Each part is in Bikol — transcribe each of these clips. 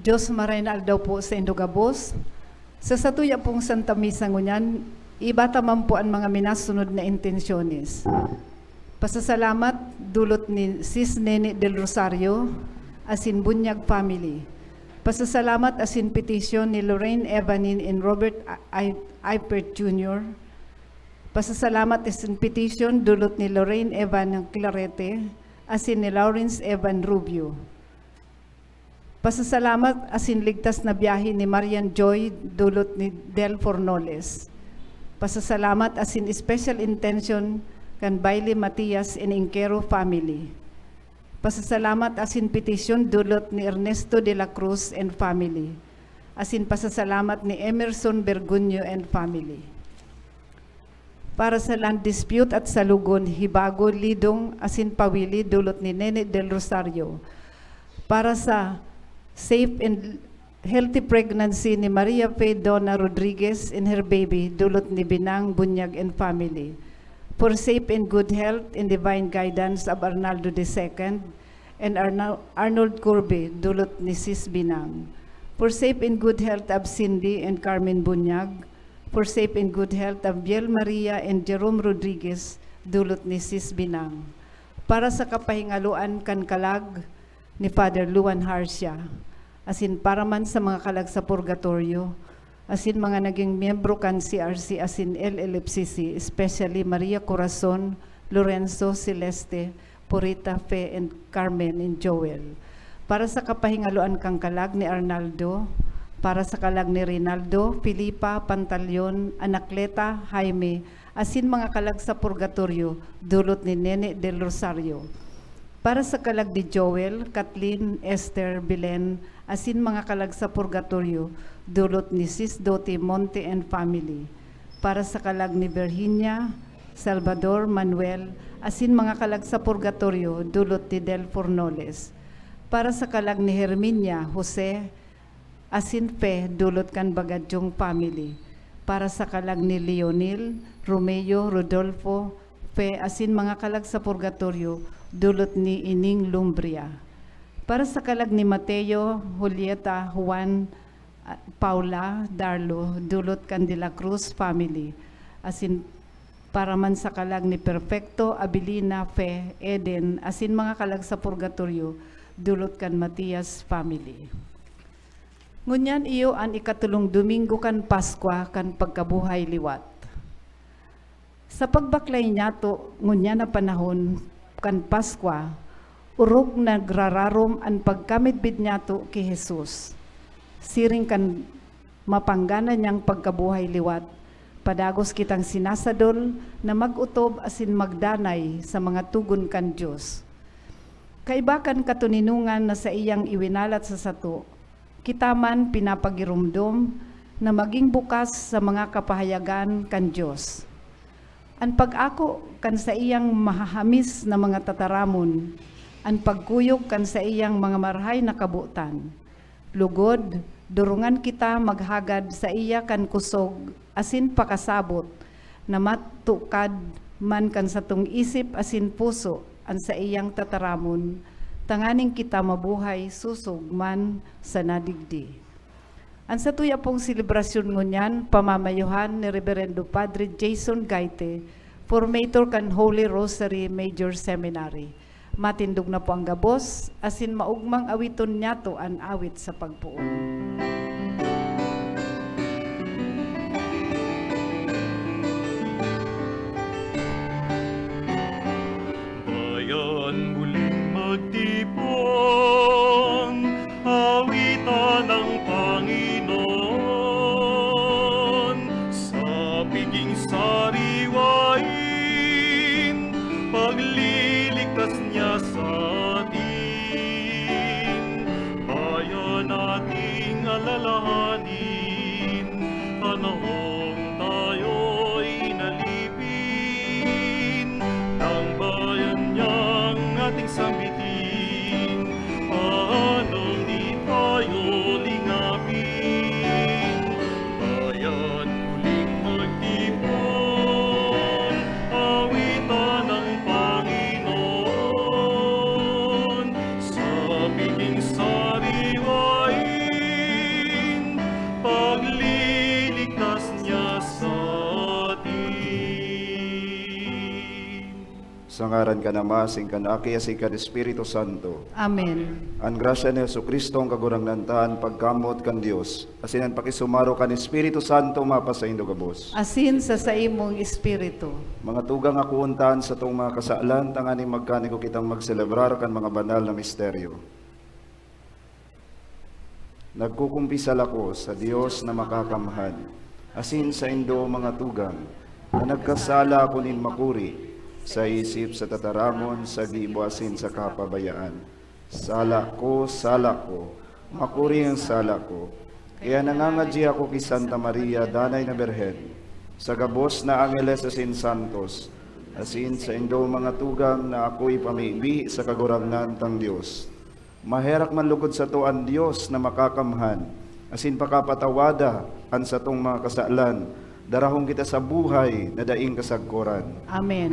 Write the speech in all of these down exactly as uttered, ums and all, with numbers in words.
Diyos, maray na aldaw po sa indo gabos. Sa satuya pong Santa Misa ngunyan, iba ta man po an mga minasunod na intensyones. Pasasalamat dulot ni Sis Nene Del Rosario asin Bunyag family. Pasasalamat asin petisyon ni Lorraine Evanin and Robert I-, I-, Eipert Junior. Pasasalamat asin petisyon dulot ni Lorraine Evan Clarete asin ni Lawrence Evan Rubio. Pasasalamat asin ligtas na biyahe ni Marian Joy dulot ni Del Fornoles. Pasasalamat asin special intention kan Bailey Matias and Inquero family. Pasasalamat asin petisyon dulot ni Ernesto de la Cruz and family. Asin pasasalamat ni Emerson Bergunyo and family. Para sa land dispute at salugon, Hibago, Lidong, asin Pawili, dulot ni Nene Del Rosario. Para sa safe and healthy pregnancy ni Maria Fe Donna Rodriguez and her baby, dulot ni Binang Bunyag and family. For safe and good health and divine guidance of Arnaldo the second and Arno-, Arnold Curbe, dulot ni Sis Binang. For safe and good health of Cindy and Carmen Bunyag. For safe and good health of Biel Maria and Jerome Rodriguez, dulot ni Sis Binang. Para sa kapahingaloan kan kalag ni Father Luan Harcia, asin para man sa mga kalag sa purgatorio, asin mga naging miyembro kan C R C asin L L F C C, especially Maria Corazon, Lorenzo, Celeste, Purita, Fe, and Carmen, and Joel. Para sa kapahingaloan kan kalag ni Arnaldo, para sa kalag ni Rinaldo, Filipa, Pantaleon, Anacleta, Jaime, asin mga kalag sa purgatorio, dulot ni Nene Del Rosario. Para sa kalag ni Joel, Kathleen, Esther, Belen, asin mga kalag sa purgatorio, dulot ni Sis Doti Monte and family. Para sa kalag ni Virginia, Salvador, Manuel, asin mga kalag sa purgatorio, dulot ni Del Fornoles. Para sa kalag ni Herminia, Jose, asin Fe, dulot kan Bagadyong family. Para sa kalag ni Leonil, Romeo, Rodolfo, Fe, asin mga kalag sa purgatorio, dulot ni Ining Lumbria. Para sa kalag ni Mateo, Julieta, Juan, ah, Paula, Darlo, dulot kan De La Cruz family. Asin para man sa kalag ni Perfecto, Abilina, Fe, Eden, asin mga kalag sa purgatorio, dulot kan Matias family. Ngunyan iyo an ikatolong Domingo kan Paskwa kan pagkabuhay liwat. Sa pagbaklay niyato ngunyan na panahon kan Paskwa, orog nagrararom an pagkamidbid niyato ki Jesus. Siring kan mapanggana niyang pagkabuhay liwat, padagos kitang sinasadol na mag-otob asin magdanay sa mga togon kan Dios. Kaiba kan katoninongan na saiyang iwinalat sa sato, kita man pinapagiromdom na magin bukas sa mga kapahayagan kan Dios. An pag-ako kan saiyang mahahamis na mga tataramon, an pagkuyog kan saiyang mga marahay na kabotan. Lugod, durungan kita maghagad saiya kan kusog asin pakasabot, na matukad man kan satong isip asin puso an saiyang tataramon, tanganing kita mabuhay sosog man sa nadigdi. An satuya pong selebrasyon ngunyan, pamamayohan ni Reberendo Padre Jason Gaite, formator kan Holy Rosary Major Seminary. Matindog na po ang gabos, asin maogmang awiton niyato an awit sa pagpoon. Bayan buling magtipon, awitan ang Panginoon. Sa piging sariwain, pagliligtas niya sa atin. Bayan nating alalahanin, panahong tayo'y inalipin, ng bayan niyang ating sambitin. Paanong di tayo lingapin? Bayan, muling magtipon, awitan ang Panginoon. Sa piging sariwain, Ngaran kan Ama, asin kan Aki, asin kan Espiritu Santo. Amen. An grasya ni Jesu-Cristo, an Kagurangnan ta, an pagkamoot kan Dios, asin an pakisumaro kan Espiritu Santo mapasaindo gabos. Asin sa saimong espiritu. Mga tugang, akoon ta an satong mga kasalan, tanganing magkanigo kitang magselebrar kan mga banal na misteryo. Nagkukumpisal ako sa Dios na makakamhan, asin saindo, mga tugang, na nagkasala ako nin makuri, sa isip, sa tataramon, sa gibo, asin sa kapabayaan. Sala ko, sala ko, makuri an sala ko. Kaya nangangadyi ako ki Santa Maria, Danay na Birhen, sa gabos na angeles asin santos, asin saindo, mga tugang, na ako ipamibi sa Kagurangnan tang Dios. Maherak man logod sato an Dios na makakamhan, asin pakapatawada an satong mga kasalan, darahon kita sa buhay na daing kasagkoran. Amen.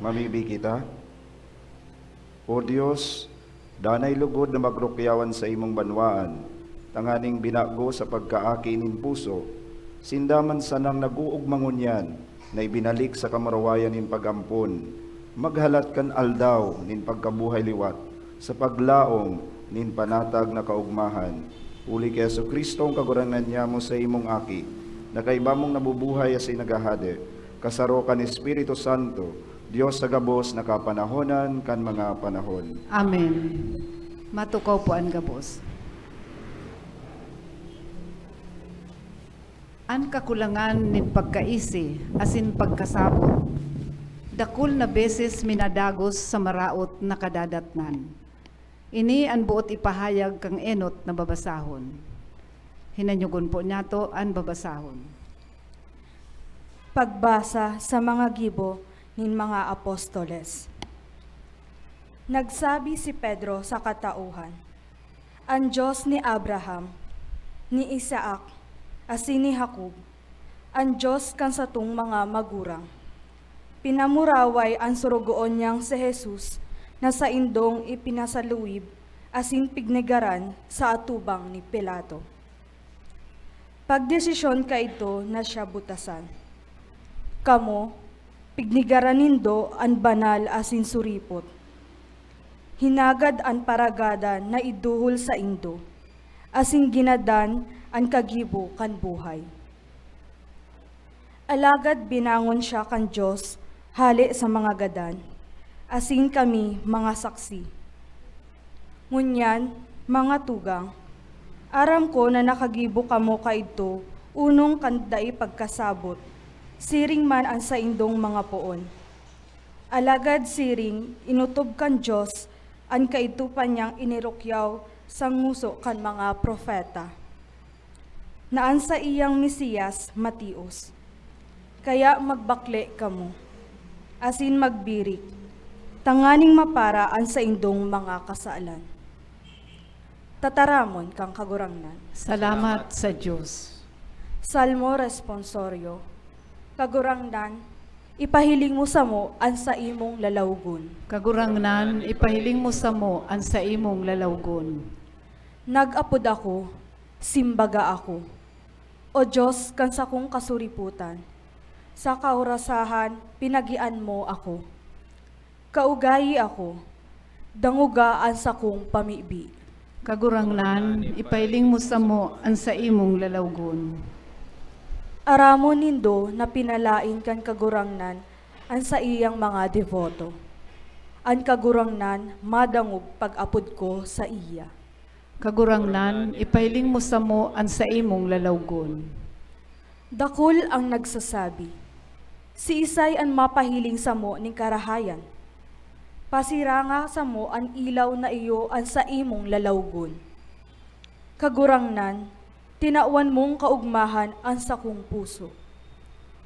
Mamibi kita. O Dios, danay lugod na magrukyawan sa imong banwaan, tanganing binago sa pagkaaki nin puso, sinda man sanang nag-oogma ngunyan na ibinalik sa kamurawayan nin pag-ampon, maghalat kan aldaw nin pagkabuhay liwat sa paglaom nin panatag na kaogmahan. Huli ki Jesu-Cristo, an Kagurangnan nyamo, sa imong Aki, na kaiba mong nabubuhay asin naghahade, kasaro kan Espiritu Santo, Dios sa gabos na kapanahonan kan mga panahon. Amen. Matukaw po an gabos. An kakulangan nin pagkaisi asin pagkasabot, dakul na beses minadagos sa maraot na kadadatnan. Ini an boot ipahayag kan enot na babasahon. Hinanyogon po niyato an babasahon. Pagbasa sa mga gibo nin mga apostoles. Nagsabi si Pedro sa katauhan, "An Dios ni Abraham, ni Isaac, asin ni Jacob, an Dios kan satong mga magurang, pinamuraway an sorogoon niyang si Jesus na saindong ipinasaluib asin pignegaran sa atubang ni Pilato. Pagdesisyon kaidto na siya butasan. Kamo, pignegaran nindo an banal asin suripot. Hinagad an paragadan na iduhol saindo, asin ginadan an kagibo kan buhay. Alagad binangon siya kan Dios hale sa mga gadan, asin kami mga saksi. Ngunyan, mga tugang, aram ko na nakagibo kamo kaidto onong kan dai pagkasabot, siring man an saindong mga poon. Alagad siring, inotob kan Dios an kaidto pa niyang inirukyaw sa ngoso kan mga propeta, na an saiyang Mesias matios. Kaya magbakle kamo, asin magbirik, tanganing mapara an saindong mga kasalan." Tataramon kan Kagurangnan. Salamat sa Dios. Salmo Responsorio. Kagurangnan, ipahiling mo samo an saimong lalawgon. Kagurangnan, ipahiling mo samo an saimong lalawgon. Nag-apod ako, simbaga ako, O Dios kan sakong kasuripotan, sa kaorasahan pinagian mo ako. Kaugayi ako, dangoga an sakong pamibi. Kagurangnan, ipahiling mo samo an saimong lalawgon. Aramon nindo na pinalaen kan Kagurangnan an saiyang mga deboto. An Kagurangnan madangog pag-apod ko saiya. Kagurangnan, ipahiling mo samo an saimong lalawgon. Dakul ang nagsasabi, "Siisay an mapahiling samo nin karahayan? Pasiranga samo an ilaw na iyo an saimong lalawgon." Kagurangnan, tinawan mong kaogmahan an sakong puso.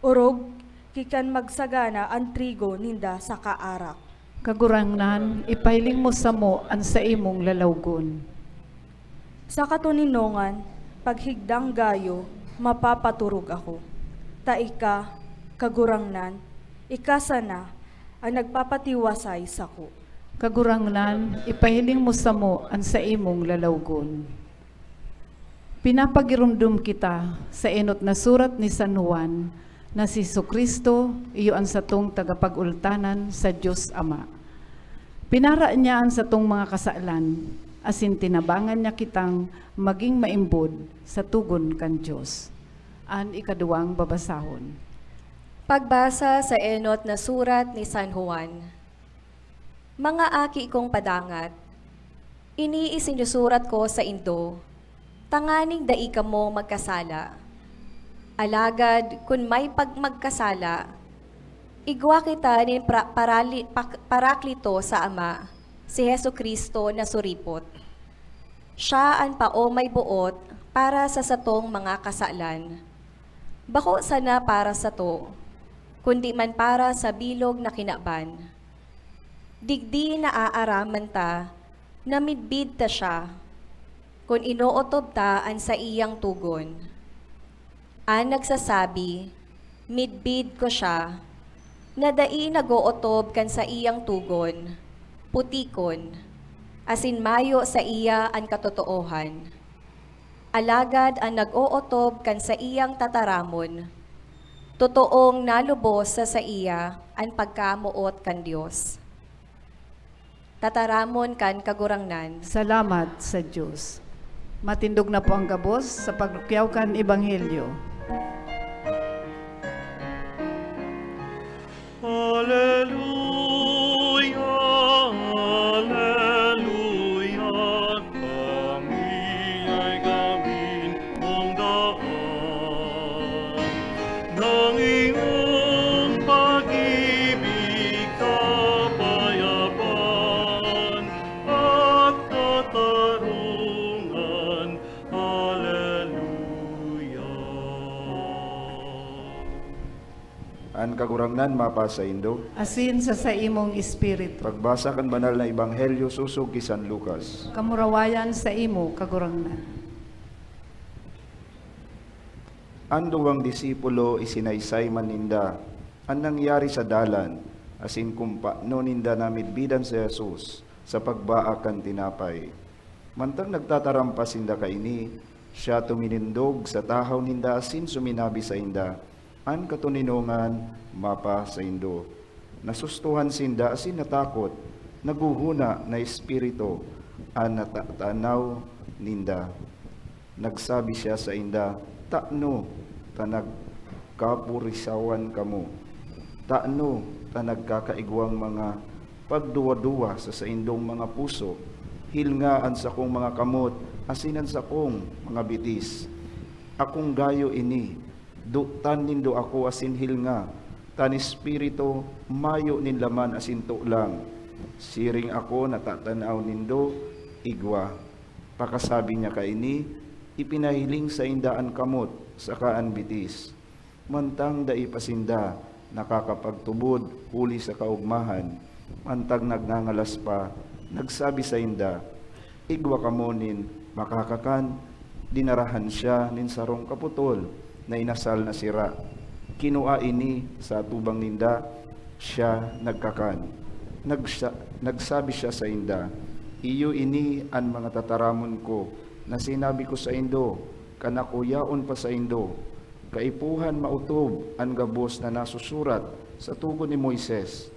Orog ki kan magsagana an trigo ninda saka arak. Kagurangnan, ipahiling mo samo an saimong lalawgon. Sa katoninongan, paghigdang gayo, mapapaturog ako. Ta ika, Kagurangnan, ika sana an nagpapatiwasay sako. Kagurangnan, ipahiling mo samo an saimong lalawgon. Pinapagiromdom kita sa enot na surat ni San Juan na si Jesu-Cristo iyo an satong tagapag-ultanan sa Dios Ama. Pinara niya an satong mga kasalan, asin tinabangan niya kitang magin maimbod sa togon kan Dios. An ikaduwang babasahon. Pagbasa sa enot na surat ni San Juan. Mga aki kong padangat, ini isinusurat ko saindo, tanganing dai kamo magkasala. Alagad kun may pagmagkasala, igwa kita nin pra-, parali-, pak-, Paraklito sa Ama, si Jesu-Cristo na suripot. Siya an paomay boot para sa satong mga kasalan. Bako sana para sato, kundi man para sa bilog na kinaban. Digdi naaaraman ta na midbid ta siya, kun inootob ta an saiyang togon. An nagsasabi, "Midbid ko siya," na dai nag-ootob kan saiyang togon, putikon, asin mayo saiya an katotoohan. Alagad an nag-ootob kan saiyang tataramon, totoong nalubos sa saiya an pagkamoot kan Dios. Tataramon kan Kagurangnan. Salamat sa Dios. Matindog na po ang gabos sa pagrukyaw kan Ebanghelyo. Hallelujah, hallelujah, kami ay gawin mong daan ng iyong pag-ibig, kapayapaan, at katarungan. Hallelujah. An Kagurangnan mapasaindo. Asin sa saimong espiritu. Pagbasa kan Banal na Ebanghelyo sosog ki San Lucas. Kamurawayan saimo, Kagurangnan. An duwang disipulo isinaysay man ninda an nangyari sa dalan, asin kun paano ninda namidbidan si Jesus sa pagbaak kan tinapay. Mantang nagtatarampas sinda kaini, siya tuminindog sa tahaw ninda asin suminabi sainda, "An katoninongan mapasaindo." Nasustohan sinda asin natakot. Naghuhona na espiritu an natatanaw ninda. Nagsabi siya sainda, "Tano ta nagkapurisawan kamo? Tano ta nagkakaigwang mga pagduwa-duwa sa saindong mga puso? Hilnga an sakong mga kamot asin an sakong mga bitis. Akong gayo ini, dotan nindo ako asin hilnga, ta an espiritu mayo nin laman asin tolang. Siring ako natatanaw nindo, igwa." Pakasabi niya kaini, ipinahiling sainda an kamot saka an bitis. Mantang dai pa sinda nakakapagtubod huli sa kaogmahan, mantang nagngangalas pa, nagsabi sainda, "Igwa kamo nin makakakan." Dinarahan siya nin sarong kaputol na inasal na sira. Kinua ini sa atubang ninda, siya nagkakan. Nagsa-, nagsabi siya sainda, "Iyo ini an mga tataramon ko na sinabi ko saindo, kan ako yaon pa saindo. Kaipuhan maotob an gabos na nasusurat sa tugon ni Moises,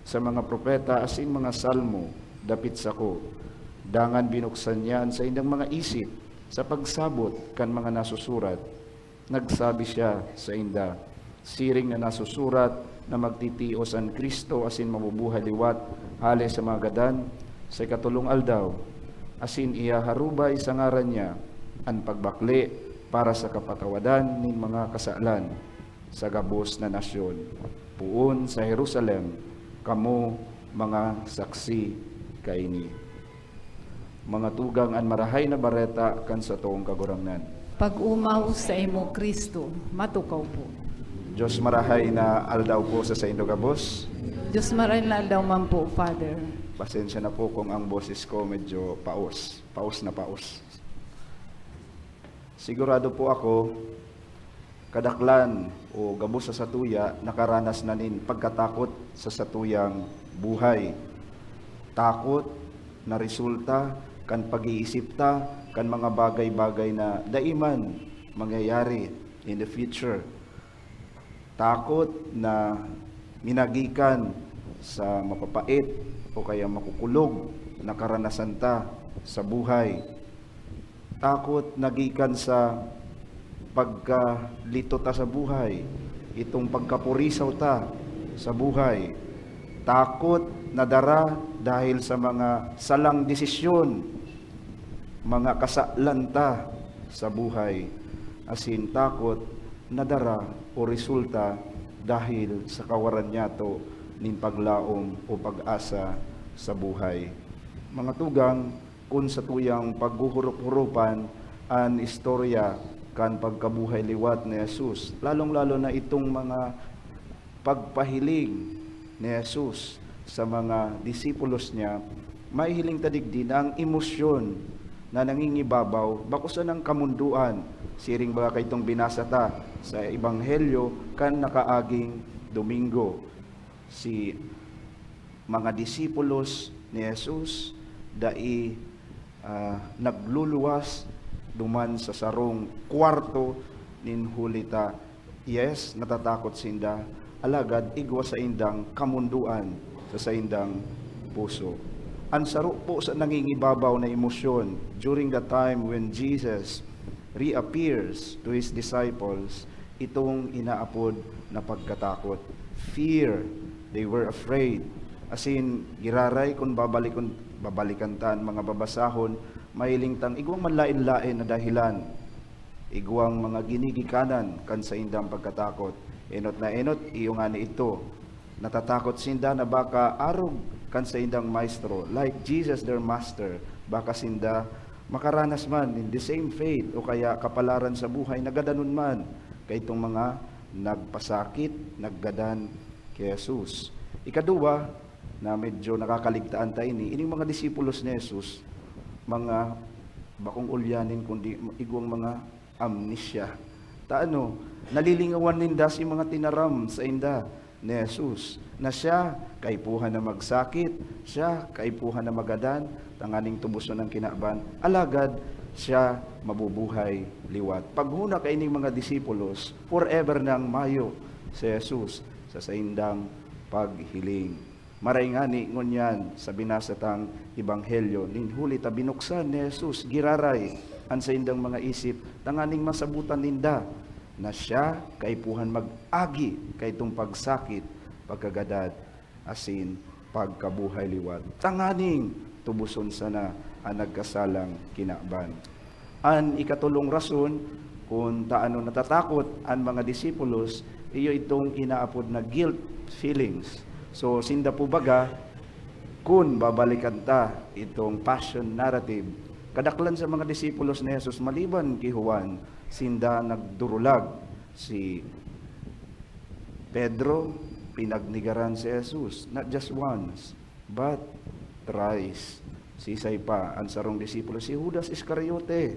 sa mga propeta asin mga salmo dapit sako." Dangan binuksan niya an saindang mga isip sa pagsabot kan mga nasusurat. Nagsabi siya sainda, "Siring na nasusurat na magtitios an Cristo asin mabubuhay liwat hale sa mga gadan sa ikatolong aldaw, asin ihaharubay sa ngaran niya an pagbakle para sa kapatawadan nin mga kasalan sa gabos na nasyon. Poon sa Jerusalem, kamo mga saksi kaini." Mga tugang, an Marahay na Bareta kan satong Kagurangnan. Pag-omaw saimo, Cristo. Matukaw po. Diyos, marahay na aldaw po sa saindo gabos. Diyos, marahay na aldaw man po, Father. Pasensya na po kung ang boses ko medyo paos. Paos na paos. Sigurado po ako, kadaklan o gabos sa satuya nakaranas na nin pagkatakot sa satuyang buhay. Takot na resulta kan pag-iisip ta kan mga bagay-bagay na dai man mangyayari in the future. Takot na minagikan sa mapapait o kaya makukulog na karanasan ta sa buhay. Takot na gikan sa pagkalito ta sa buhay, itong pagkapurisaw ta sa buhay. Takot na dara dahil sa mga salang desisyon, mga kasalan ta sa buhay. Asin takot na dara o resulta dahil sa kawaran niyato nin paglaom o pag-asa sa buhay. Mga tugang, kun satuyang paghuhurup-hurupan an istorya kan pagkabuhay liwat ni Jesus, lalong-lalo na itong mga pagpahiling ni Jesus sa mga disipulos niya, mahihiling ta digdi na ang emosyon na nangingibabaw bako sanang kamundoan, siring baga kaitong binasa ta sa Ebanghelyo kan nakaaging Domingo. Si mga disipulos ni Jesus dai, ah, nagluluwas duman sa sarong kwarto nin huli ta. Yes, natatakot sinda, alagad igwa saindang kamundoan sa saindang puso. An saro po sa nangingibabaw na emosyon during the time when Jesus reappears to his disciples, itong inaapod na pagkatakot. Fear. They were afraid. Asin, giraray kun babalikon, babalikan ta an mga babasahon, mahiling tang igwang manlaen-laen na dahilan, igwang mga ginigikanan kan saindang pagkatakot. Enot na enot, iyo ngani idto. Natatakot sinda na baka arog kan saindang maestro, like Jesus, their master, baka sinda makaranas man nin the same fate o kaya kapalaran sa buhay na gadanon man kaitong mga nagpasakit, naggadan ki Jesus. Ikaduwa, na medyo nakakaligtaan ta ini, ining mga disipulos ni Jesus, mga bakong ulyanin, kundi igwang mga amnesia. Ta ano, nalilingawan ninda si mga tinaram sainda ni Jesus, na siya kaipuhan na magsakit, siya kaipuhan na magadan, tanganing tubuson ang kinaban, alagad siya mabubuhay liwat. Paghuna kaining mga disipulos, forever nang mayo si Jesus sa saindang paghiling. Maray ngani ngunyan sa binasa tang ebanghelyo, nin huli ta binuksan ni Jesus giraray an saindang mga isip tanganing masabotan ninda na siya kaipuhan mag-agi kaitong pagsakit, pagkagadan, asin pagkabuhay liwat, tanganing tubuson sana an nagkasalang kinaban. An ikatolong rason kun taano natatakot an mga disipulos, iyo itong inaapod na guilt feelings. So, sinda po baga, kun babalikan ta itong passion narrative, kadaklan sa mga disipulos ni Jesus maliban ki Juan, sinda nagdurulag. Si Pedro, pinagnegaran si Jesus, not just once, but thrice. Sisay pa, an sarong disipulo, si Judas Iscariote,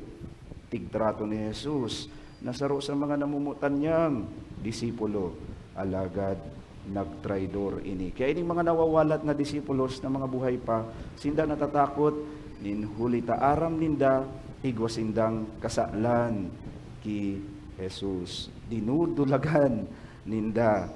tigtrato ni Jesus na saro sa mga namomotan niyang disipulo, alagad nagtraidor ini. Kaya ining mga nawawalat na disipulos na mga buhay pa, sinda natatakot, nin huli ta aram ninda, igwa sindang kasalan ki Jesus. Dinudulagan ninda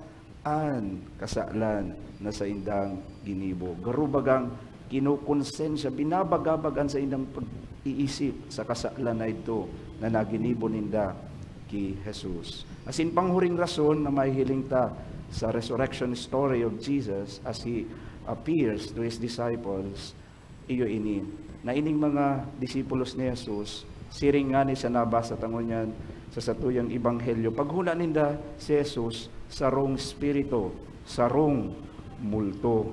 an kasalan na saindang ginibo. Garo bagang kinokonsensya, binabagabag an saindang pag-iisip sa kasalan na idto na naginibo ninda ki Jesus. Asin panghuring rason na mahihiling ta sa resurrection story of Jesus as he appears to his disciples, iyo ini, na ining mga disipulos ni Jesus, siring ngani sa nabasa ta ngunyan sa satuyang ebanghelyo, paghuna ninda si Jesus, sarong espiritu, sarong multo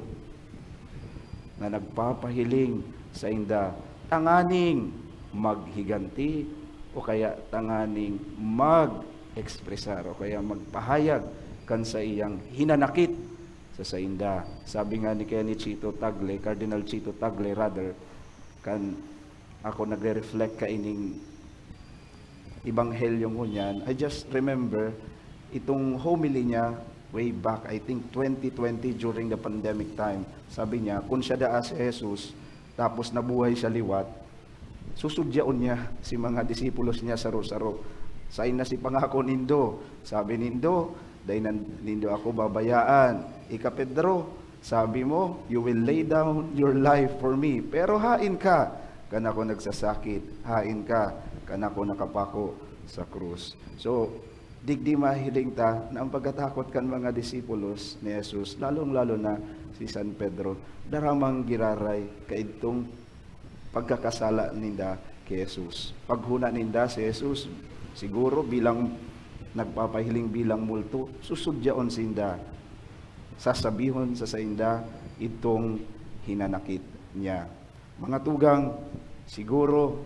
na nagpapahiling sainda tanganing maghiganti o kaya tanganing mag-ekspresar o kaya magpahayag kan saiyang hinanakit sa sainda. Sabi nga ni, kaya ni Chito Tagle, Cardinal Chito Tagle, rather, kan ako nagre-reflect kaining ebanghelyo ngunyan, I just remember itong homily niya way back, I think twenty twenty, during the pandemic time. Sabi niya, kun siya daa si Jesus, tapos nabuhay siya liwat, susudyaon niya si mga disipulos niya saro-saro. Sain na si pangako nindo? Sabi nindo, dai na nindo ako babayaan. Ika Pedro, sabi mo, "You will lay down your life for me." Pero hain ka kan ako nagsasakit, hain ka kan ako nakapako sa krus. So, digdi mahiling ta na ang pagkatakot kan mga disipulos ni Jesus, lalong-lalo na si San Pedro, daramang giraray kaidtong pagkakasala ninda ki Jesus. Paghuna ninda si Jesus, siguro bilang nagpapahiling bilang multo, susudyaon sinda, sasabihon sa sainda itong hinanakit niya. Mga tugang, siguro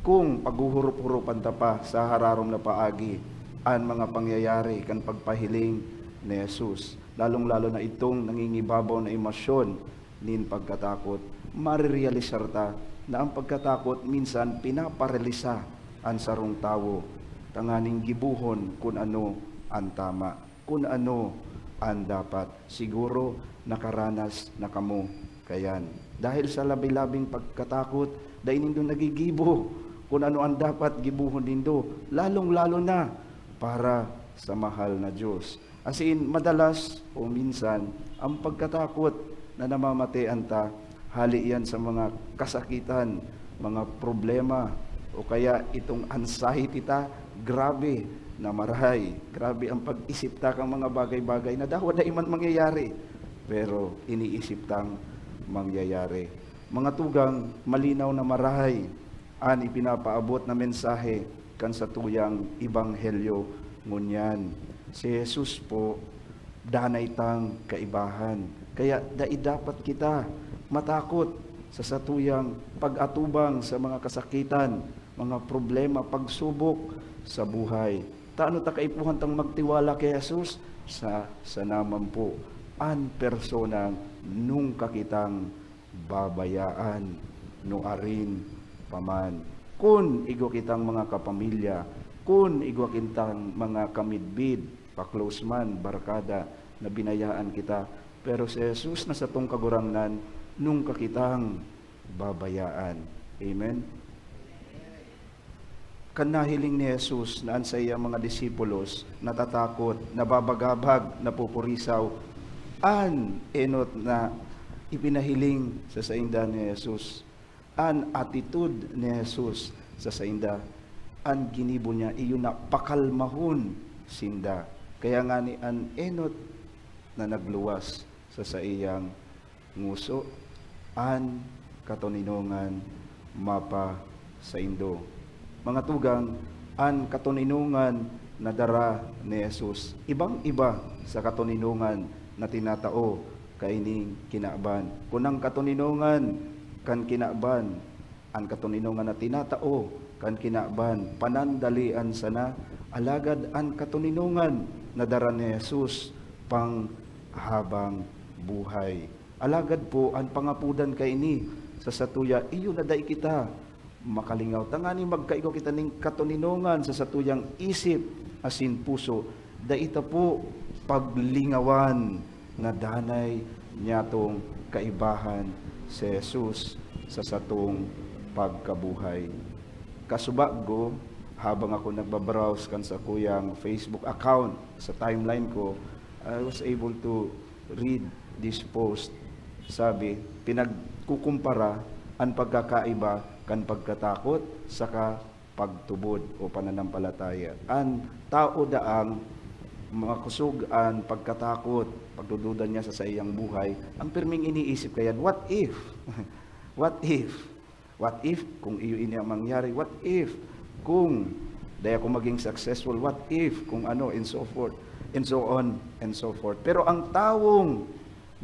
kung paghuhurup-hurupan ta pa sa hararom na paagi an mga pangyayari kan pagpahiling ni Jesus, lalong-lalo na itong nangingibabaw na emosyon nin pagkatakot, marirealisar ta na ang pagkatakot minsan pinaparalisa an sarong tawo tanganing gibohon kun ano an tama, kun ano an dapat. Siguro nakaranas na kamo kayan. Dahil sa labi-labing pagkatakot, dai nindo nagigibo kun ano an dapat gibohon nindo, lalong-lalo na para sa mahal na Diyos. As in, madalas o minsan, ang pagkatakot na namamatean ta, hali yan sa mga kasakitan, mga problema, o kaya itong anxiety ta, grabe na marahay. Grabe ang pag-isip ta kang mga bagay-bagay na dawa dai man mangyayari, pero iniisip tang mangyayari. Mga tugang, malinaw na marahay an ipinapaabot na mensahe kan satuyang ebanghelyo ngunyan. Si Jesus po, danay tang kaibahan. Kaya dai dapat kita matakot sa satuyang pag-atubang sa mga kasakitan, mga problema, pagsubok sa buhay. Tano ta kaipuhan tang magtiwala ki Jesus? Sa, sana man po an personang nungka kitang babayaan, nuarin pa man. Kun igwa kitang mga kapamilya, kun igwa kitang mga kamidbid, pa-close man, barkada, na binayaan kita, pero si Jesus na satong Kagurangnan, nungka kitang babayaan. Amen? Kan nahiling ni Jesus na an saiyang mga disipulos natatakot, nababagabag, napupurisaw, an enot na ipinahiling sa sainda ni Jesus, an attitude ni Jesus sa sainda, an ginibo niya, iyo na pakalmahon sinda. Kaya ngani an enot na nagluwas sa saiyang nguso, an katoninongan mapasaindo. Mga tugang, an katoninongan na dara ni Jesus, ibang-iba sa katoninongan na tinatao kaining kinaban. Kun ang katoninongan kan kinaban, an katoninongan na tinatao kan kinaban, panandalian sana, alagad an katoninongan na dara ni Jesus, panghabang buhay. Alagad po, an pangapodan kaini sa satuya, iyo na dai kita makalingaw. Tanganing magkaigwa kita nin katoninongan sa satuyang isip asin puso, dai ta po paglingawan na danay niyatong kaibahan si Jesus sa satong pagkabuhay. Kasubago, habang ako nagbabrowse kan sakuyang Facebook account, sa timeline ko, I was able to read this post. Sabi, pinagkukumpara an pagkakaiba kan pagkatakot saka pagtubod o pananampalataya. An tao daang makusog an pagkatakot, pagdududa niya sa saiyang buhay, ang pirming iniisip kayan, "What if? What if? What if kung iyo ini ang mangyari? What if kung dai ako maging successful? What if kung ano, and so forth, and so on, and so forth." Pero ang tawong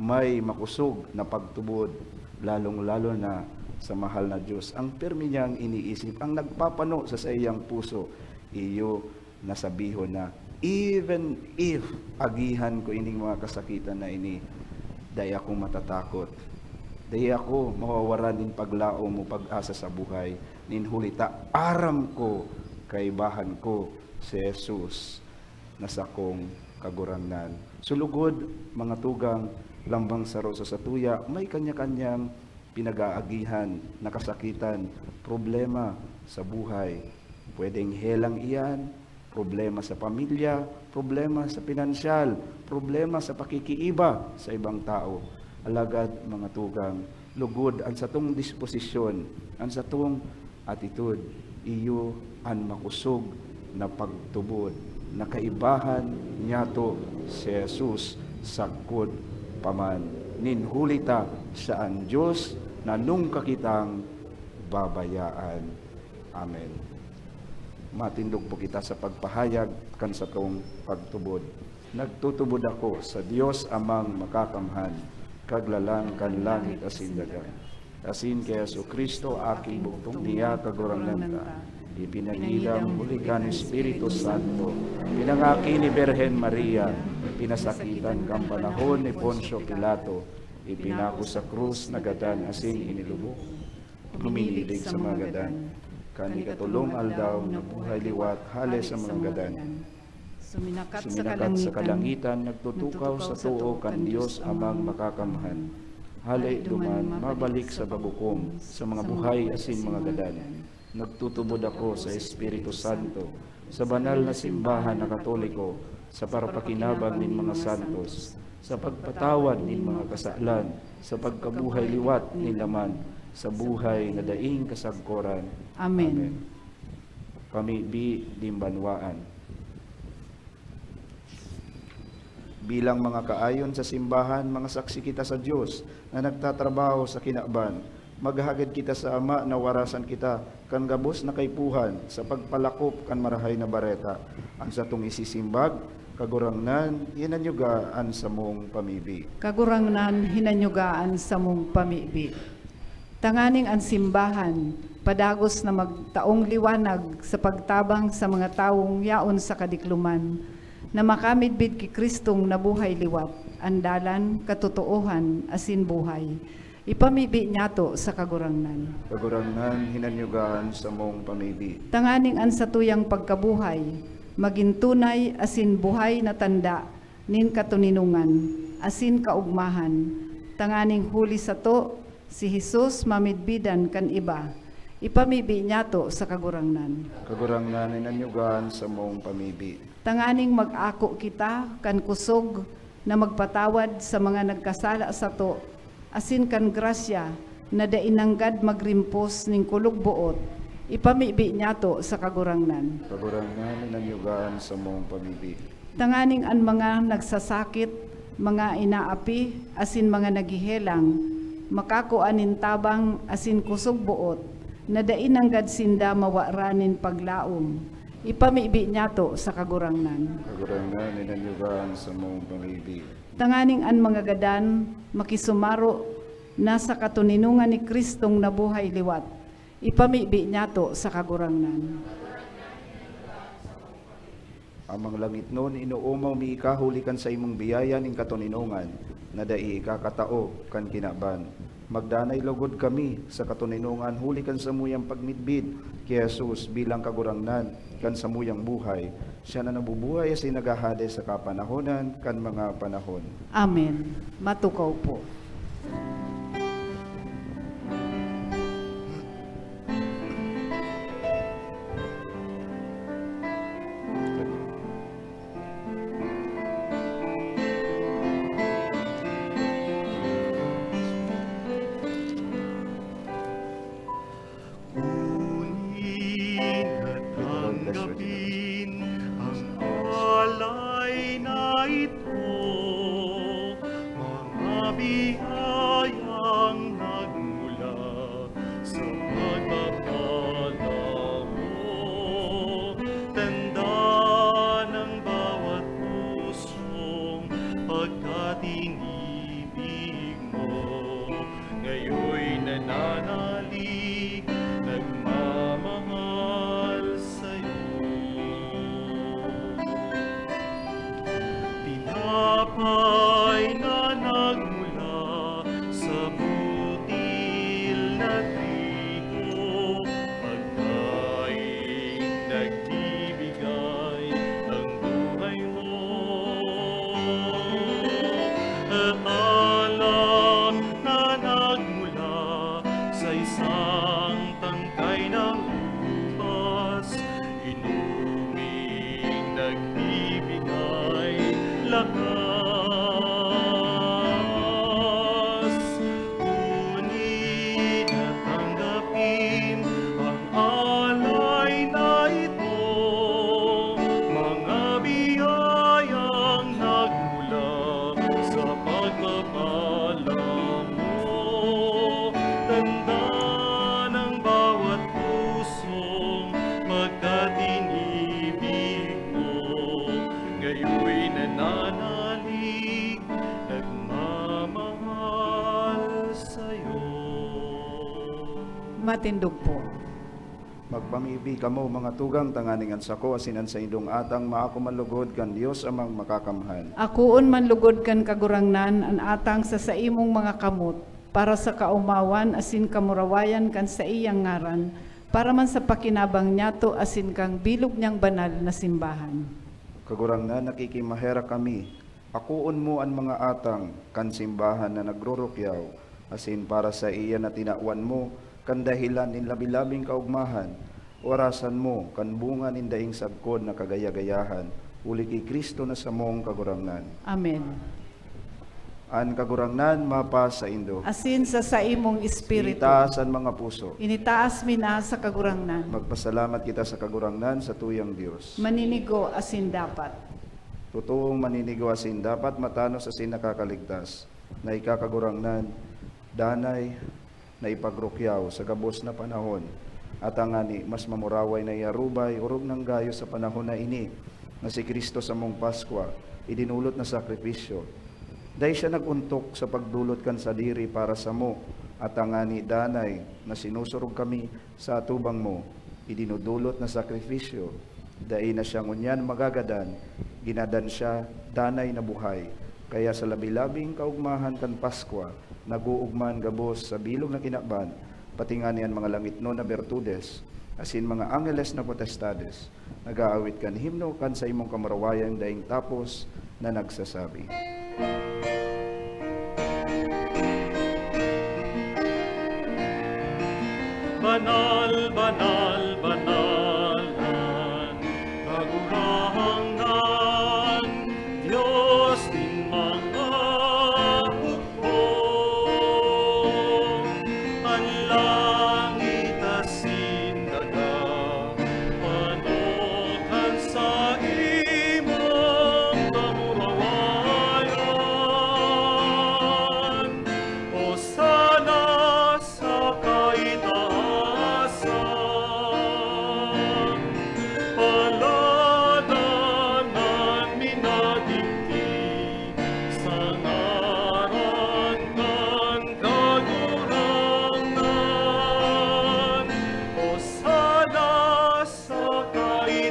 may makosog na pagtubod, lalong-lalo na sa mahal na Diyos, ang pirmi niyang iniisip, ang nagpapano sa saiyang puso, iyo na sabihon na, "Even if agihan ko ining mga kasakitan na ini, dai ako matatakot. Dai ako mawawaran nin paglaom o pag-asa sa buhay, nin huli ta aram ko, kaibahan ko si Jesus na sakong Kagurangnan." So lugod, mga tugang, lambang saro sa satuya, may kanya-kanyang pinag-aagihan na kasakitan, problema sa buhay. Pwedeng helang iyan, problema sa pamilya, problema sa pinansyal, problema sa pakikiiba sa ibang tao. Alagad, mga tugang, lugod an satong disposisyon, an satong attitude, iyo an makosog na pagtubod na kaibahan niyato si Jesus sagkod pa man. Nin huli ta sa an Dios na nungka kitang babayaan. Amen. Matindog po kita sa pagpahayag kan satong pagtubod. Nagtutubod ako sa Dios Amang Makakamhan, Kaglalang kan langit asin daga, asin ki Jesu-Cristo, Aking bugtong niya, Kagurangnan ta, ipinagidam huli kan Espiritu Santo, pinangaki ni Birhen Maria, pinasakitan kan panahon ni Poncio Pilato, ipinako sa krus, nagadan asin inilubog. Huminilig sa mga gadan. Kan ikatolong aldaw, nabuhay liwat hale sa mga gadan. Suminakat sa kalangitan, nagtutukaw sa too kan Dios Amang Makakamhan. Hale duman, mabalik sa paghukom sa mga buhay asin mga gadan. Nagtutubod ako sa Espiritu Santo, sa banal na simbahan na Katoliko, sa parapakinabang nin mga santos, sa pagpatawad nin mga kasalan, sa pagkabuhay liwat nin laman, sa buhay na daing kasagkoran. Amen. Amen. Pamibi nin banwaan. Bilang mga kaayon sa simbahan, mga saksi kita sa Dios na nagtatrabaho sa kinaban. Maghagad kita sa Ama na warasan kita kan gabos na kaipuhan sa pagpalakop kan Marahay na Bareta. An satong isisimbag, Kagurangnan, hinanyuga an samong pamibi. Kagurangnan, hinanyuga an samong pamibi. Tanganing an simbahan padagos na magtaong liwanag sa pagtabang sa mga tawong yaon sa kadikloman, na makamidbid ki Kristong nabuhay liwat, an dalan, katotoohan, asin buhay. Ipamibi niyato sa Kagurangnan. Kagurangnan, hinanyuga an samong pamibi. Tanganing an satuyang pagkabuhay magin tunay asin buhay na tanda nin katoninongan asin kaogmahan, tanganing huli sato, si Jesus mamidbidan kan iba. Ipamibi niyato sa Kagurangnan. Kagurangnan, hinanyuga an samong pamibi. Tanganing mag-ako kita kan kusog na magpatawad sa mga nagkasala sato, asin kan grasya na dai nanggad magrimpos nin kulog-boot, ipamibi niyato sa Kagurangnan. Kagurangnan, hinanyuga an samong pamibi. Tanganing an mga nagsasakit, mga inaapi, asin mga naghehelang, makakua nin tabang asin kusog-boot, na dai nanggad sinda mawara nin paglaom. Ipamibi niyato sa Kagurangnan. Kagurangnan, hinanyuga an samong pamibi. Tanganing an mga gadan makisumaro na sa katoninongan ni Kristong nabuhay liwat. Ipamibi niyato sa Kagurangnan. Amang langitnon, inoomaw mi ika huli kan saimong biyaya nin katoninongan na dai ikakatao kan kinaban. Magdanay logod kami sa katoninongan huli kan samuyang pagmidbid ki Jesus bilang Kagurangnan kan samuyang buhay. Siya na nabubuhay asin naghahade sa kapanahonan kan mga panahon. Amen. Matukaw po. Huli na tanggapin ang alay na ito, mga biyayang nagmula sa pagpapala mo, tanda ng bawat pusong pagkatinibig mo. Ngayoy nananalig, nagmamahal sa'yo. Tinapay na nagmula sa butil na trigo, pagkaing nagbibigay ng buhay mo. At alak na nagmula sa isang tangkay na ubas, inuming nagbibigay lakas. Huli na tanggapin ang alay na ito, mga biyayang nagmula sa pagpapala mo. Tanda ng bawat pusong pagkatinibig mo, ngayoy nananalig, nagmamahal sa'yo. Matindog po. Magpamibi kamo, mga tugang, tanganing an sako asin an saindong atang maako man lugod kan Dios Amang Makakamhan. Akoon man lugod kan Kagurangnan an atang sa saimong mga kamot, para sa kaomawan asin kamurawayan kan saiyang ngaran, para man sa pakinabang niyato asin kan bilog niyang banal na simbahan. Kagurangnan, nakikimaherak kami. Akoon mo an mga atang kan simbahan na nagrurukyaw, asin para saiya na tinawan mo kan dahelan nin labi-labing kaogmahan, orasan mo kan bunga nin daing sagkod na kagaya-gayahan, huli ki Cristo na samong Kagurangnan. Amen. An Kagurangnan mapasaindo. Asin sa saimong espiritu. Itaas an mga puso. Initaas mi na sa Kagurangnan. Magpasalamat kita sa Kagurangnan, satuyang Dios. Maninigo asin dapat. Totoong maninigo asin dapat, matanos asin nakakaligtas, na ika, Kagurangnan, danay na ipagrukyaw sa gabos na panahon. At tangani mas mamuraway na iarubay, orog nang gayo sa panahon na ini, na si Cristo samong Paskwa, idinolot na sakripisyo. Dai siya nag-ontok sa pagdolot kan sadiri para samo, At tangani danay na sinusurog kami sa atubang mo, idinudulot na sakrifisyo, dai na siya ngunyan magagadan, ginadan siya danay na buhay. Kaya sa labi-labing kaugmahan kan Paskwa, nag-oogma an gabos sa bilog na kinaban, pati ngani an mga langitnon na bertudes, asin mga angeles na potestades, nag-aawit kan himno kan saimong kamurawayan daing tapos na nagsasabi, "Banal, banal, banal an Kagurangnan, Dios nin mga hukbo. An langit asin daga panokan sa imong kamurawayan. Hosana sa kaitaasan. Paladan an minadigdi sa ngaran kan Kagurangnan. Hosana sa kaitaasan."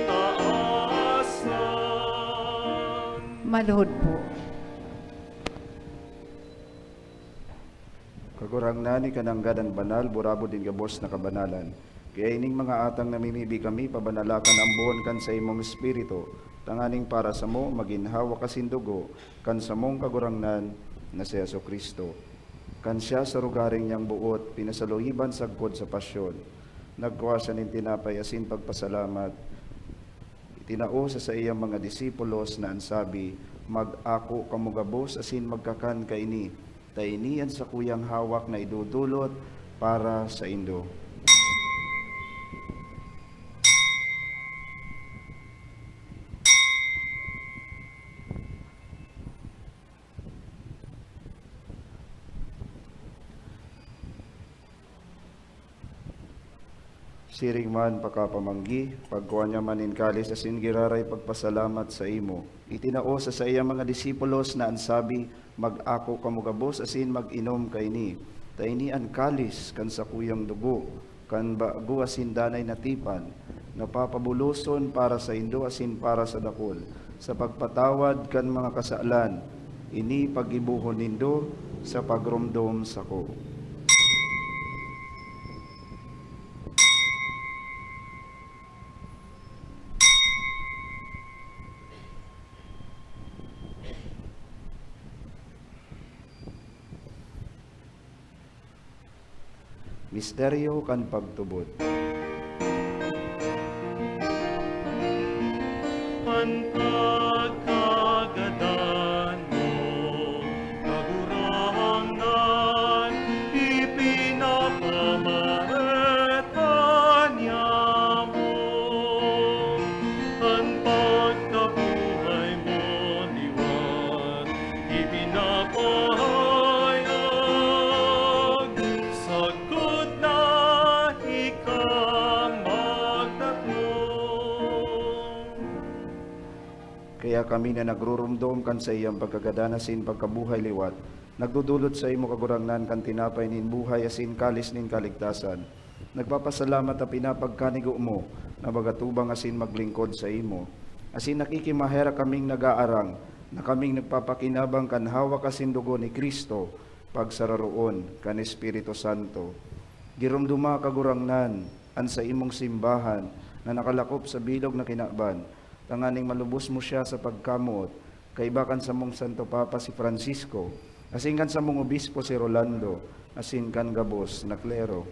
Maluhod po. Kagurangnan, ika nanggad an banal, burabod nin gabos na kabanalan. Kaya ining mga atang namimibi kami, pabanala kan ambohon kan saimong Espiritu, tanganing para samo magin hawak asin dugo kan samong Kagurangnan na si Jesu-Cristo. Kan siya sa rogaring niyang boot, pinasaluiban sagkod sa pasyon, nagkua siya nin tinapay asin pagpasalamat, itinao sa saiyang mga disipulos na an sabi, "Mag-ako kamo gabos asin magkakan kaini, ta ini an sakuyang hawak na idodolot para saindo." Siring man pakapamanggi, pagkua niya man nin kalis asin giraray pagpasalamat saimo, itinao sa saiyang mga disipulos na an sabi, "Mag-ako kamo gabos asin mag-inom kaini, ta ini an kalis kan sakuyang dugo kan bago asin danay na tipan, na papabuloson para saindo asin para sa dakul, sa pagpatawad kan mga kasalan. Ini paggibohon nindo sa pagromdom sako." Misteryo kan pagtubod. An pagkagadan mo, Kagurangnan, ipinapamareta niamo. An pagkabuhay mo liwat ipinapahayag, sagkod na ika magtatlong. Kaya kami na nagrurumdom kan saiyang pagkagadan asin pagkabuhay liwat, nagdodolot saimo, Kagurangnan, kan tinapay nin buhay asin kalis nin kaligtasan. Nagpapasalamat ta pinapagkanigo mo na magatubang asin maglingkod saimo. Asin nakikimaherak kaming nag-aarang na kaming nagpapakinabang kan hawak asin dugo ni Cristo, pagsararoon kan Espiritu Santo. Giromdoma, Kagurangnan, an saimong simbahan na nakalakop sa bilog na kinaban, tanganing malubos mo siya sa pagkamoot, kaiba kan samong Santo Papa si Francisco, asin kan samong obispo si Rolando, asin kan gabos na klero.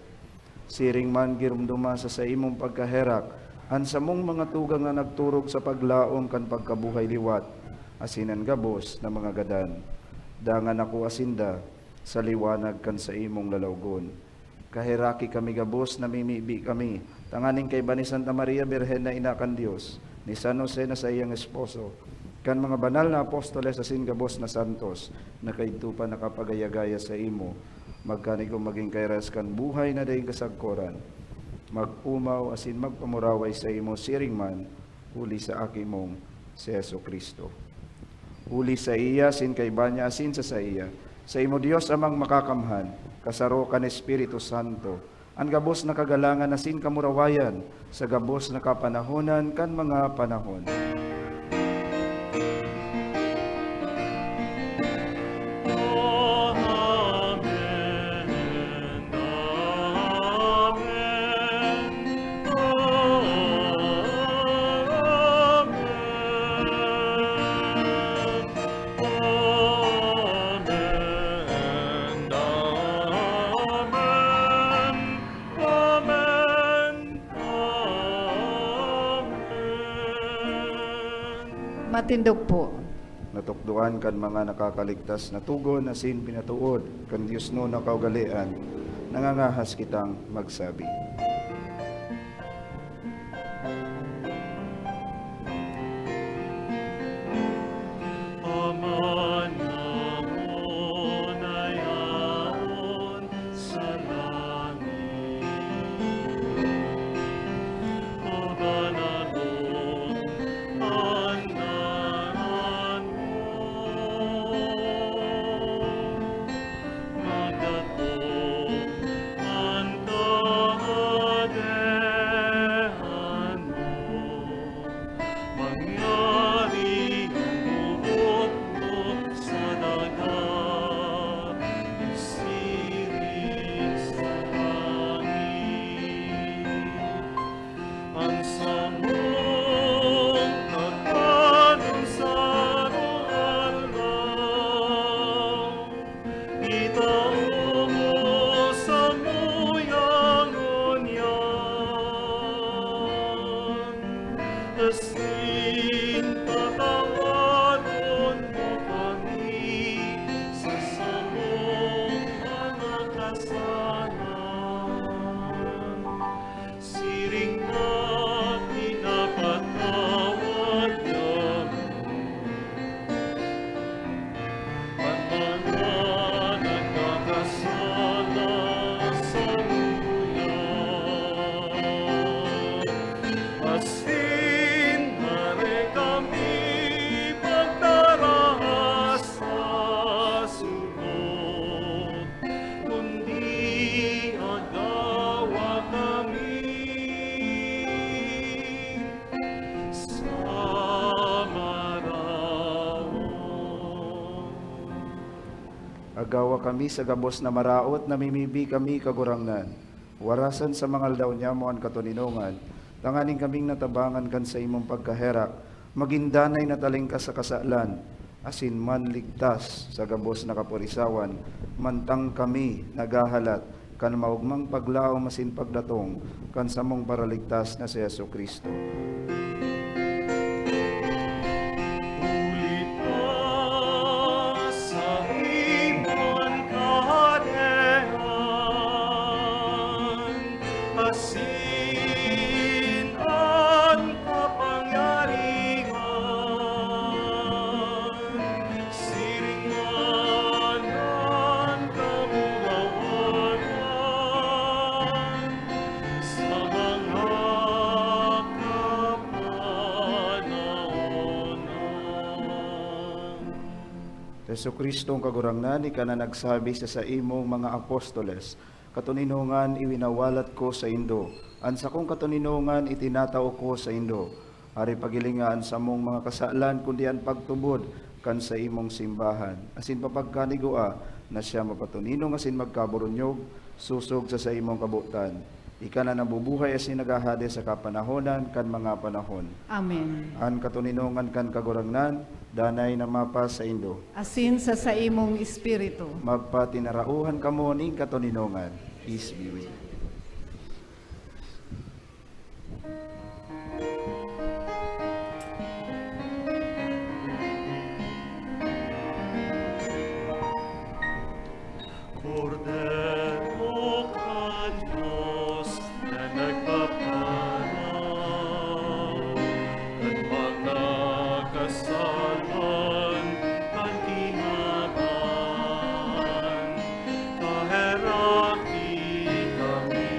Siring man giromdoma sa saimong pagkaherak an samong mga tugang na nagturog sa paglaom kan pagkabuhay liwat, asin an gabos na mga gadan. Dangan ako asinda sa liwanag kan saimong lalawgon. Kaheraki kami gabos, namimibi kami, tanganing kaiba ni Santa Maria Birhen na ina kan Dios, ni San Jose na saiyang esposo, kan mga banal na apostoles asin gabos na santos na kaidto pa nakapagaya-gaya saimo, magkanigo magin kairas kan buhay na daing kasagkoran. Mag-omaw asin magpamuraway saimo siring man, huli sa Aki mong si Jesu-Cristo. Huli saiya, asin kaiba niya, asin sa saiya, saimo, Dios Amang Makakamhan, kasaro kan Espiritu Santo, an gabos na kagalangan asin kamurawayan sa gabos na kapanahonan kan mga panahon. Amen. Amen. Amen. Amen. Amen. Amen. Matindog po. Natukdoan kan mga nakakaligtas na togon asin pinatood kan diosnon na kaugalean, nangangahas kitang magsabi. Ama namon na yaon sa langit, mabanalon an ngaran mo, magdatong an Kahadean mo, mangyari an boot mo sa daga, siring sa langit. An samong kakanon sa aroaldaw, itao mo samuyang ngunyan, asin patawaron mo kami sa samong mga kasalanan, siring na pinapatawad niamo an mga nagkakasala saindo. Asin dai kami pagtaraha sa sunod, kundi agawa kami sa maraot. Agawa kami sa gabos na maraot, namimibi kami, Kagurangnan. Warasan sa mga aldaw niamo an katoninongan, tanganing kaming natabangan kan saimong pagkaherak, magin danay na talingkas sa kasalan, asin manligtas sa gabos na kapurisawan, mantang kami naghahalat kan maogmang paglaom asin pagdatong kan samong Paraligtas na si Jesu-Cristo. Huli ta saimo an Kahadean, asin an kapangyarihan, siring man an kamurawayan sa mga kapanahonan. Jesu-Cristo, an Kagurangnan, ika na nagsabi sa saimong mga apostoles, "Katoninongan iwinawalat ko saindo, an sakong katoninongan itinatao ko saindo." Ari, paghilinga an samong mga kasalan, kundi an pagtubod kan saimong simbahan, asin papagkanigua na siya mapatoninong asin magkaburunyog, sosog sa saimong kabotan. Ika na nabubuhay asin naghahade sa kapanahonan kan mga panahon. Amen. An katoninongan kan Kagurangnan, danay na mapasaindo. Asin sa saimong espiritu. Magpatinarauhan kamo nin katoninongan. Peace be with you. Kordero kan Dios na nagpapanaw kan mga kasalan kan kinaban, kaheraki kami.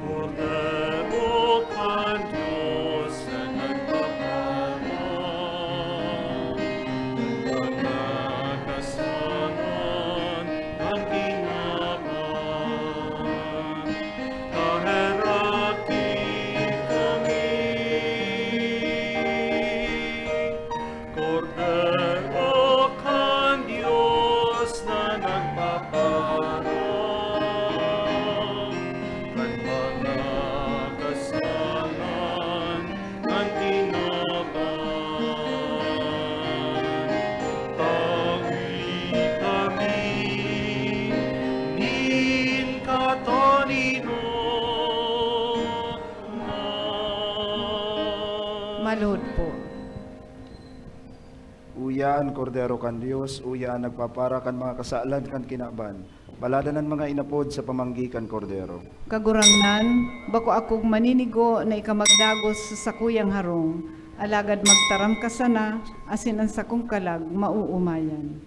Kordero kan Dios na nagpapanaw kan mga kasalan O kan Dios na nagpapara kan mga kasalan kan kinaban, tawi kami nin kataninoman. Maluhod po. Uya an Kordero kan Dios, uya an nagpapara kan mga kasalan kan kinaban. Baladan an mga inapod sa pamanggi kan Kordero. Kagurangnan, bako akong maninigo na ika magdagos sa sakuyang harong, alagad magtaram ka sana, asin an sakong kalag maoomayan.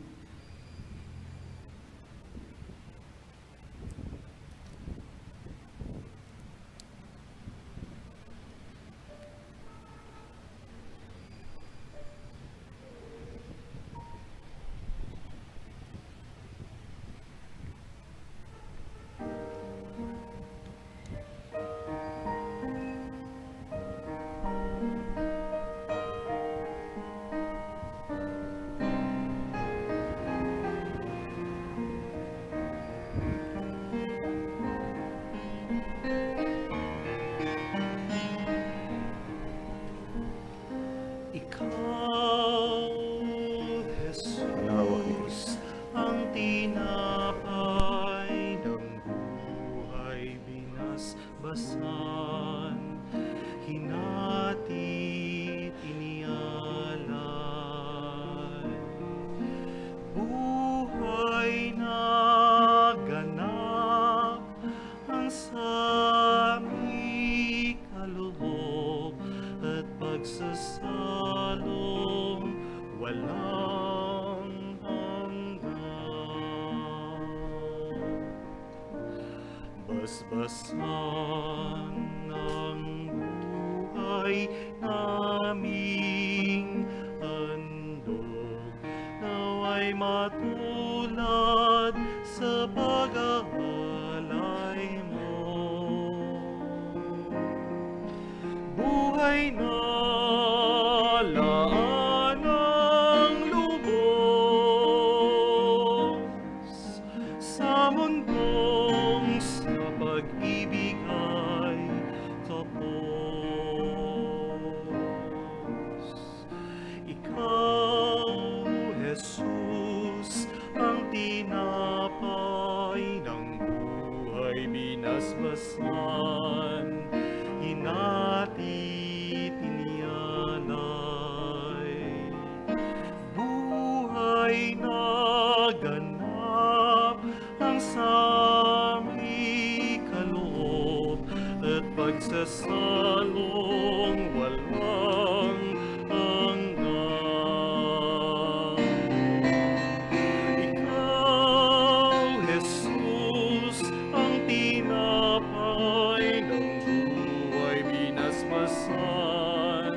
Ikaw, Jesus, ang tinapay ng buhay, binasbasan, hinati, inialay. Buhay na ganap ang saming kaloob at pagsasalong walang hanggan. Basbasan ang buhay naming handog, naway matulad sa pag-aalay mo. Buhay na laanang lubos sa mundong sa pag-ibig ay tapos. Ikaw, Jesus, ang tinapay ng buhay, binasbasan, hinati, inialay. Buhay na ganap ang saming kaloob at pagsasalong walang hanggan. Ikaw, Jesus, ang tinapay ng buhay, binasbasan,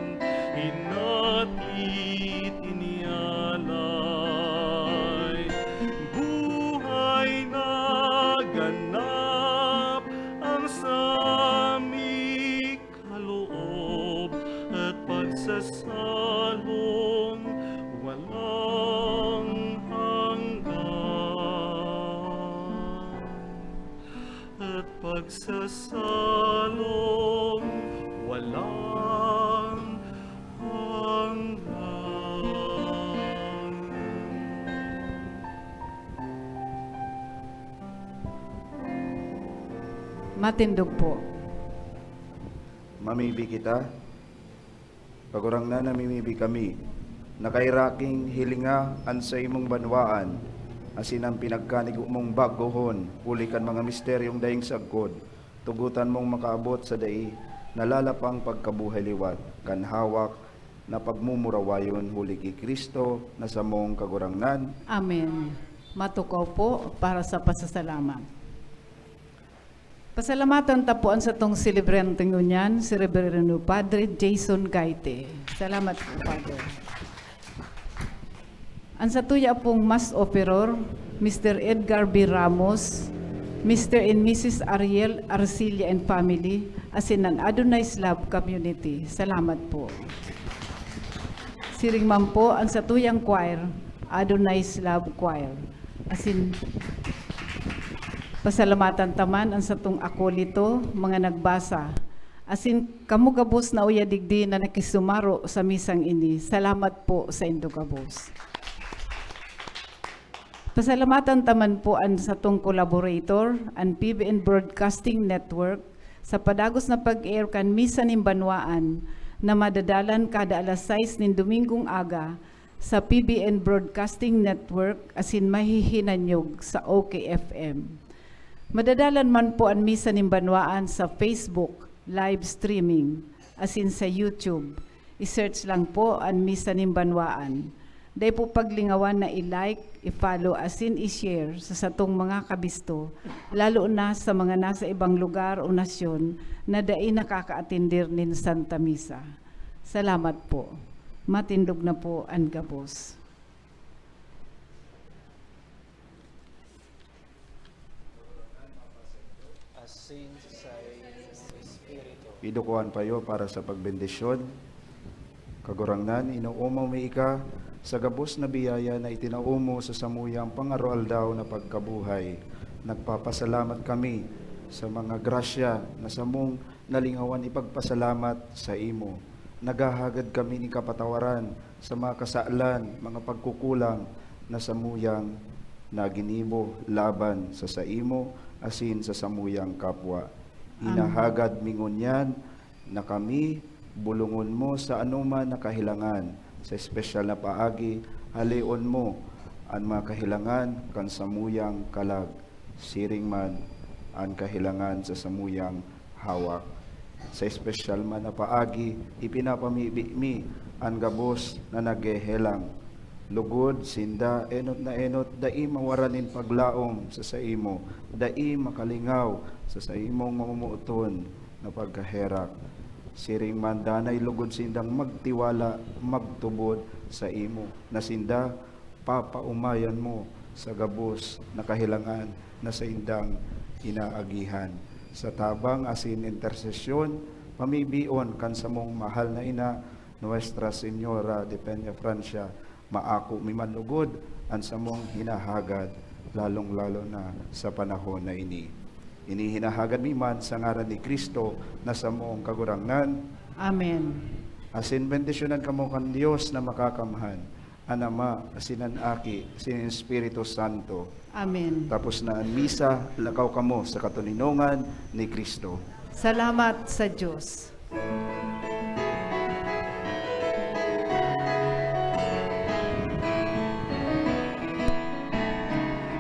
hinati, inialay. Buhay na ganap ang saming kaloob at pagsasalong walang hanggan. At pagsasalong walang hanggan. Matindog po. Mamibi kita. Kagurangnan, namimibi kami na kairaking hilinga an saimong banwaan, asin an pinagkanigo mong bagohon huli kan mga misteryong daing sagkod, tugotan mong makaabot sa dai nalalapang pagkabuhay liwat kan hawak na pagmumurawayon huli ki Cristo na samong Kagurangnan. Amen. Matukaw po para sa pasasalamat. Pasalamatan ta po an satong selebrante ngunyan, si Reverendo Padre Jason Gaite. Salamat po, Padre. An satuya pong Mass Offeror, Mister Edgar B. Ramos, Mister and Missus Ariel Arcilla and family, asin an Adonai's Love Community. Salamat po. Siring man po an satuyang choir, Adonai's Love Choir. Asin, pasalamatan ta man an satong akolito, mga nagbasa. Asin, kamo gabos na uya digdi na nakisumaro sa misang ini. Salamat po saindo gabos. Pasalamatan ta man po an satong collaborator, an P B N Broadcasting Network, sa padagos na pag-air kan Misa nin Banwaan na madadalan kada alas sais nin Domingong aga sa P B N Broadcasting Network asin mahihinanyog sa O K F M. Madadalan man po an Misa nin Banwaan sa Facebook live streaming asin sa YouTube. I-search lang po an Misa nin Banwaan. Dai po paglingawan na i-like, i-follow asin i-share sa satong mga kabisto, lalo na sa mga nasa ibang lugar o nasyon na dai nakakaatender nin Santa Misa. Salamat po. Matindog na po an gabos. Asin sa Espiritu. Idukuhan pa iyo para sa pagbendisyon. Kagurangnan, inoomaw mi ika sa gabos na biyaya na itinao mo sa samuyang pangaroaldaw na pagkabuhay. Nagpapasalamat kami sa mga grasya na samong nalingawan ipagpasalamat sa imo. Naghahagad kami nin kapatawaran sa mga kasalan, mga pagkukulang na samuyang naginibo laban sa saimo asin sa samuyang kapwa. Amen. Hinahagad mi ngunyan na kami bulongon mo sa anoman na kahelangan. Sa espesyal na paagi, haleon mo an mga kahelangan kan samuyang kalag, siring man an kahelangan sa samuyang hawak. Sa espesyal man na paagi, ipinapamibi mi an gabos na naghehelang. Lugod sinda enot na enot dai mawaran nin paglaom sa saimo, dai makalingaw sa saimong mamumuoton na pagkaherak. Siring man danay lugod sindang magtiwala, magtubod saimo, na sinda papaomayan mo sa gabos na kahelangan na saindang inaagihan. Sa tabang asin intersesyon, pamibion kan samong mahal na ina, Nuestra Señora de Peñafrancia, maako mi man lugod an samong hinahagad, lalong-lalo na sa panahon na ini. Ini hinahagad mi man sa ngaran ni Cristo na samong Kagurangnan. Amen. Asin bendisyonan kamo kan Dios na Makakamhan, an Ama, asin an Aki, asin an Espiritu Santo. Amen. Tapos na an misa, lakaw kamo sa katoninongan ni Cristo. Salamat sa Dios.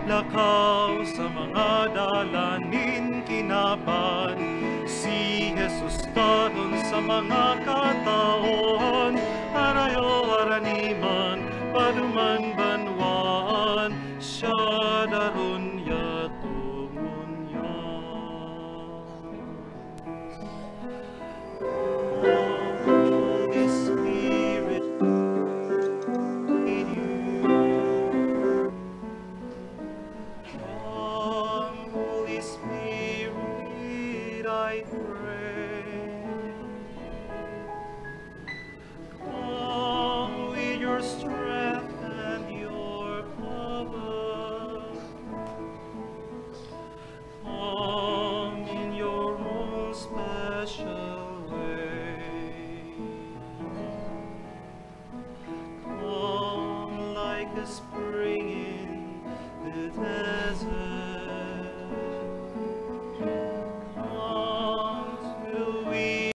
Lakaw sa mga dalan nin kinaban, si Jesus taron sa mga kataon, harayo harani man, paduman banwaan, siya